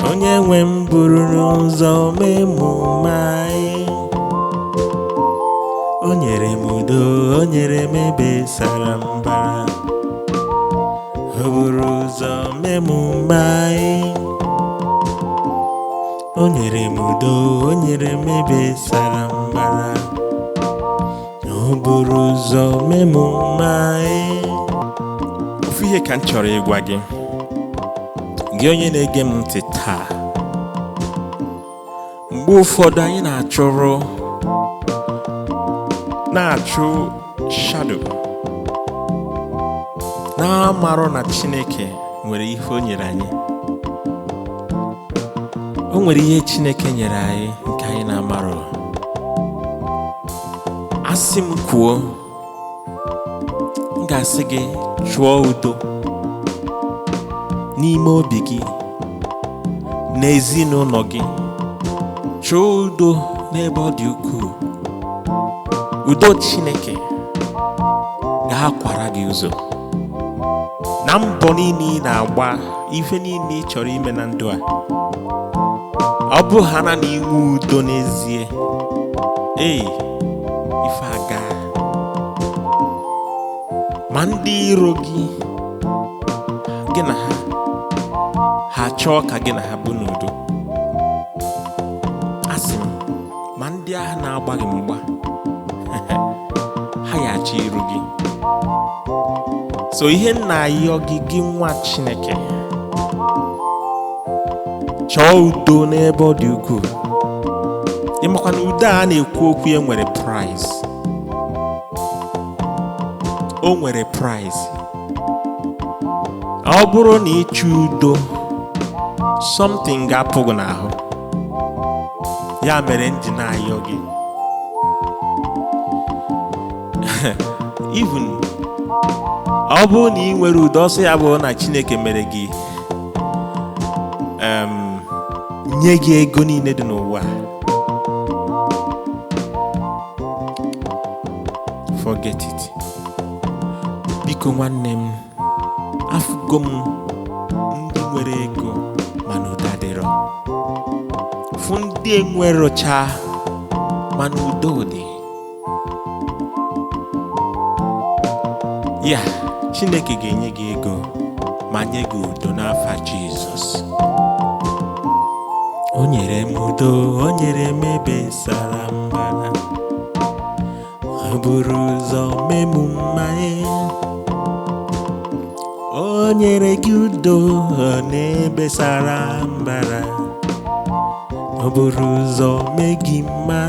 Onye nwe m buru n'ụzọ mee m mma. O nyere m udo, o nyere m ebe sara mbara. O buru ụzọ mee m mma. O nyere m udo, o nyere m ebe sara mbara. O buru ụzọ mee m mma. Ofu ihe ka m chọrọ ịgwa gị, gị onye na-ege m ntị taa. Mgbe ụfọdụ anyị na-achụrụ na-achụ shadow, na-amarụ na Chineke nwere ihe o nyere anyị. O nwere ihe Chineke nyere anyị nke anyị na-amarụ. Asị m kwuo, m ga-asị gị chụọ udo n'ime obi gị, n'ezinụlọ gị. Chụọ udo n'ebe ọ dị ukwuu. Udo Chineke ga-akwara gị ụzọ na mbọ niile ị na-agba, ife niile ị chọrọ ime na ndụ a. Ọ bụ ha na inwe udo n'ezie, ee, ife aga ma ndị iro gị, gị na ha, ha chọọ ka gị na ha bụ n'udo. Asị m, ma ndị agha na-agba gị mgba, ha ya achọ iru gị. So ihe m na-ayọ gị, gị nwa Chineke, chọọ udo n'ebe ọ dị ukwuu. Ịmakwa na udo a na-ekwu okwu ya nwere price. O nwere price. Ọ bụrụ na ịchọ udo, something ga-apụ gị n'ahụ. Ya mere m ji na-ayọ gị, even ọ bụrụ na ị nwere udo, ọsọ ya bụ na Chineke mere gị, nye gị ego niile dị n'ụwa, forget it. Biko nwanne m, afụgo m ndị nwere ego mana udo adịrọ, fụ ndị enwerocha mana udo dị. Ya Chineke ga-enye gị ego ma nye gị udo n'afa Jizọs. O nyere m udo, o nyere m ebe sara mbara. O buru ụzọ mee m mma. O nyere gị udo n'ebe sara mbara. O buru ụzọ mee gị mma.